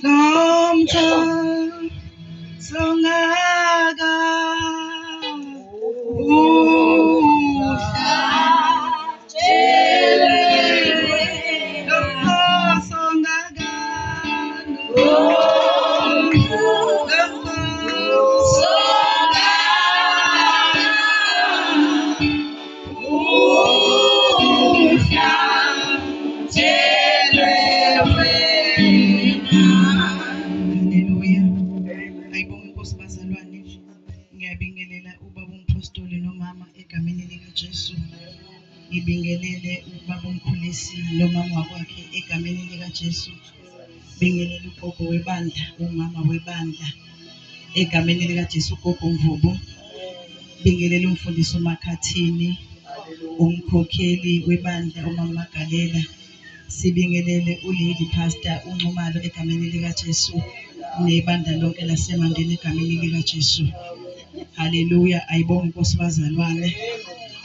Lomtho songaka Haleluya. Ayibonge inkosi bazalwane. Ngiyabingelela ubaba umpostoli nomama egameni likaJesu. Ngibingelele ubaba umkhulisi nomama wakwakhe egameni likaJesu. Bingelela ugogo webandla, umama webandla egameni likaJesu, ugogo Mvubu. Bingelela umfundisi uMakhathini, umkhokheli webandla umama Magalela. Sibingelele uLady Pastor uNxumalo egameni likaJesu nebandla lonke laseMandeni egameni likaJesu. Haleluya. Ayibonge inkosi bazalwane.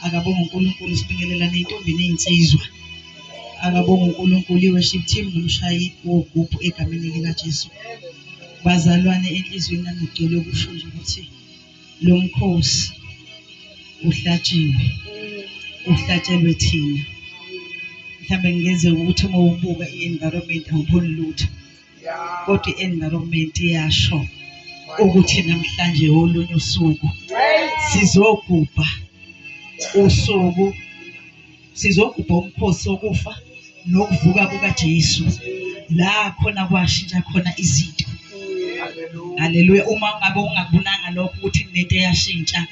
Akabonge uNkulunkulu, sibingelela ney'ntombi ney'nsizwa. Akabonge uNkulunkulu, i-worship team nomshayi wogubhu egameni likaJesu. Bazalwane, enhliziyweni yami ngigcwele ukusho nje ukuthi lo mkhosi uhlatshiwe, uhlatshelwe thina. Mhlawumbe kungenzeka ukuthi uma ubuka i-environment awuboni lutho, kodwa i-environment iyasho ukuthi namhlanje olunye usuku sizogubha usuku, sizogubha umkhosi wokufa nokuvuka kukaJesu, la khona kwashintsha khona izinto. Haleluya. Uma ungabe ungakubonanga lokho ukuthi kunento eyashintsha,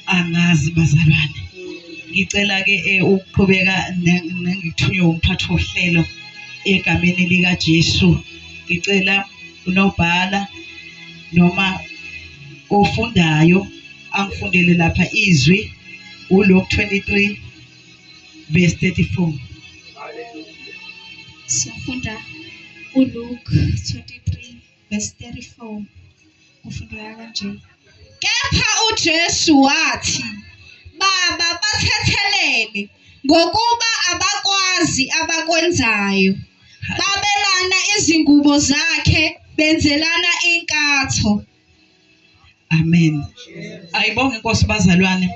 angazi bazalwane. Ngicela ke ukuqhubeka nengithunywe umphathi wohlelo egameni likaJesu. Ngicela unobhala noma ofundayo angifundele lapha izwi uLuke 23 verse 34. Siyafunda uLuke 23 verse 34. Kufundeka kanje. Kepha uJesu wathi, "Baba, bathethelele, ngokuba abakwazi abakwenzayo." Babelana izingubo zakhe, benzelana inkatho. Amen. Ayibonge inkosi bazalwane.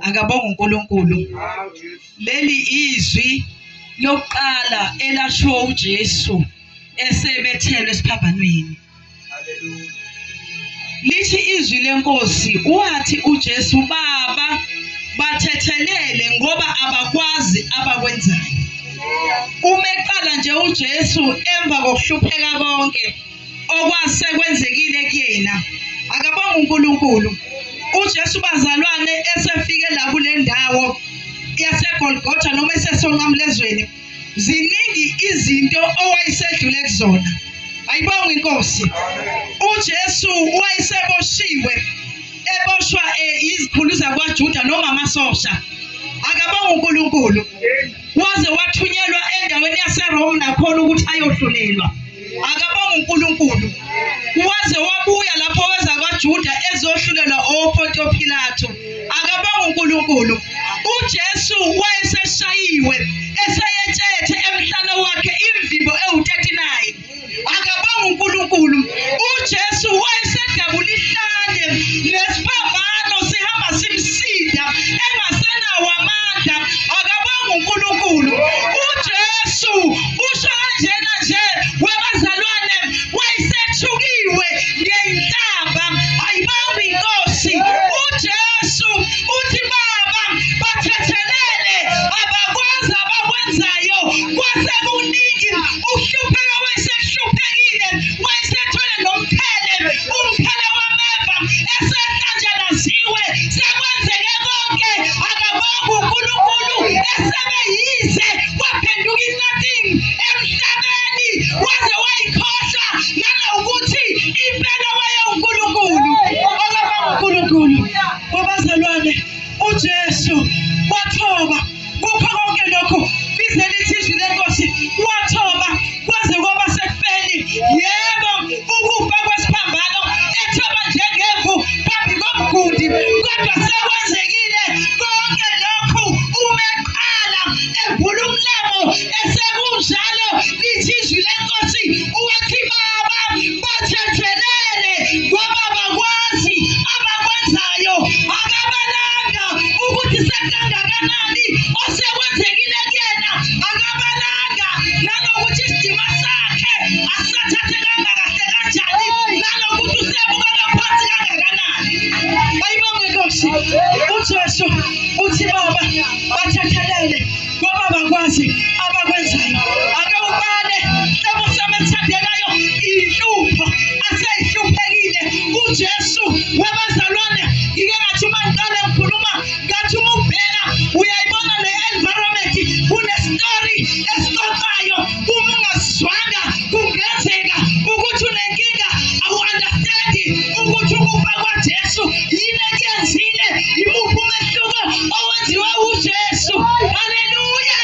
Akabonge uNkulunkulu. Leli izwi lokuqala elashiwo uJesu esebethelwe esiphambanweni. Lithi izwi lenkosi, wathi uJesu, "Baba, bathethelele ngoba abakwazi abakwenzayo." Uma eqala nje uJesu emva kokuhlupheka konke okwase kwenzekile kuyena, akabonga uNkulunkulu. uJesu bazalwane esefike la kule ndawo yaseGolgotha noma esesonqamlezweni, ziningi izinto owayesedlule kuzona. Ayibonge inkosi. uJesu wayeseboshiwe, eboshwa izikhulu zakwaJuda noma amasosha. Akabonga uNkulunkulu. Waze wathunyelwa endaweni yaseRome nakhona ukuthi ayohlulelwa. Akabonga uNkulunkulu. Waze wabuya lapho weza kwaJuda ezohlulelwa oPontiyo Pilato. Akabonga uNkulunkulu. uJesu wayeseshayiwe, eseyetshethe emhlane wakhe imvimbo ewu-39. Akabonga uNkulunkulu. uJesu wayesedabula ihlane nesiphambano sihamba simsinda, engasenawo amandla. Akabonga uNkulunkulu. uJesu usho kanjena nje webazalwane, wayesethukiwe ngenhlamba. Ayibonge inkosi. uJesu uthi, "Baba, bathethelele, abakwazi abakwenzayo." Kwase kuningi ukuhlupheka, wayesehluphekile, wayesethwele nomqhele, umqhele wameva, esehlanjalaziwe, sekwenzeke konke. Akabonga uNkulunkulu. Esebe yize, waphenduka i-nothing emhlabeni, waze wayikhohlwa nanokuthi impela wayewuNkulunkulu. Akabonga uNkulunkulu. Wabazalwane, uJesu wathoba kukho konke lokhu. Lize lithi izwi lenkosi, wathoba kwaze kwaba sekufeni, yebo, ukufa kwesiphambano, ethoba njengemvu phambi komgundi. Kodwa sekwenzekile konke lokhu, uma eqala evula umlomo, esekunjalo, lithi izwi lenkosi lenkosi uwathi baba bathethelele ngoba bakwazi abakwenzayo. Akabalanga ukuthi sekangakanani osekwenzekile kuyena, akabalanga nanokuthi isidima sakhe asisathathekanga kahle kanjani, nanokuthi usebukeka phansi kangakanani. Ayibonge Nkosi. UJesu uthi baba bathethelele ngoba bakwazi abakwenzayo. Ake ubale hlobo sami esithandekayo inhlupho aseyihluphekile uJesu wabazalwane. Ngike ngathi uma ngiqale ngikhuluma ngathi uma ubheka uyayibona le environment kunestory esixoxayo. Uma ungasizwanga kungenzeka ukuthi unenkinga, awu-understandi ukuthi ukufa kwaJesu yini ekuyenzile, imuphi umehluko owenziwe uJesu. Haleluya,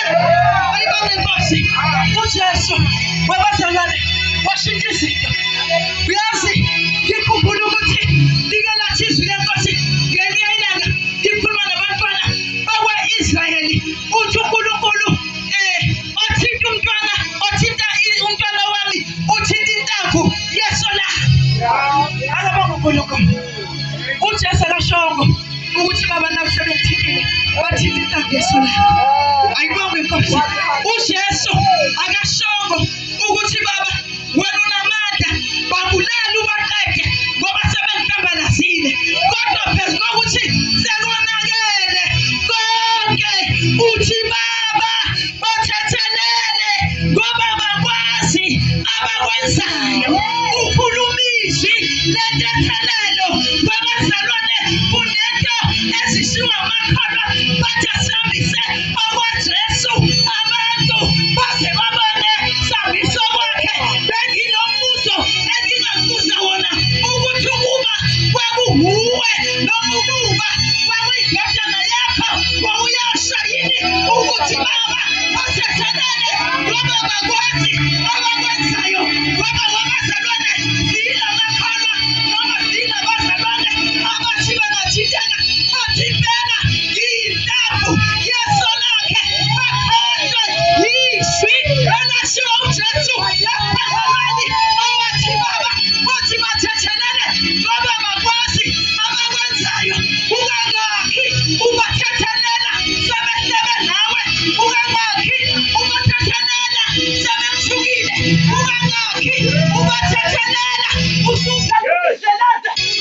ayibonge Nkosi. UJesu wabazalwane washintsha izinto. Uyazi ngikhumbula ukuthi like lathi izwi lenkosi ngelinye ilanga ngikhuluma nabantwana bakwa-Israyeli, uthi uNkulunkulu othinta umntwana, othinta umntwana wami uthinta intambo yeso lakhe. Akabonge uNkulunkulu. UJesu akashongo ukuthi baba nawe sebengithintile bathinta intambo yeso lakhe. Ayibonge Nkosi. UJesu akashongo ukuthi baba wena unamandla babulala ubaqede ngoba sebengihlambalazile, kodwa phezu kokuthi sekonakele konke uthi baba bathethelele ngoba bakwazi abakwenzayo. Ukhuluma izwi lentethelelo wabazalwane. Kunento ezishiwo amakholwa bathi asihambise okwaJesu, abantu baze babone sihambise okwakhe. Benginombuzo engingakubuza wona ukuthi ukuba kwakuwuwe noma ukuba kwakuyindodana yakho wawuyasho yini ukuthi baba bathethelele ngoba bakwazi abakwenzayo? Ngoba wabazalwane silamakholwa noma silabazalwane abathi bangathinteka bathi impela ngiyintambo yeso lakhe, bakhohlwe yizwi elashiwo uJesu esiphambanweni owathi baba wathi bathethelele ngoba bakwazi abakwenzayo. Kungangaki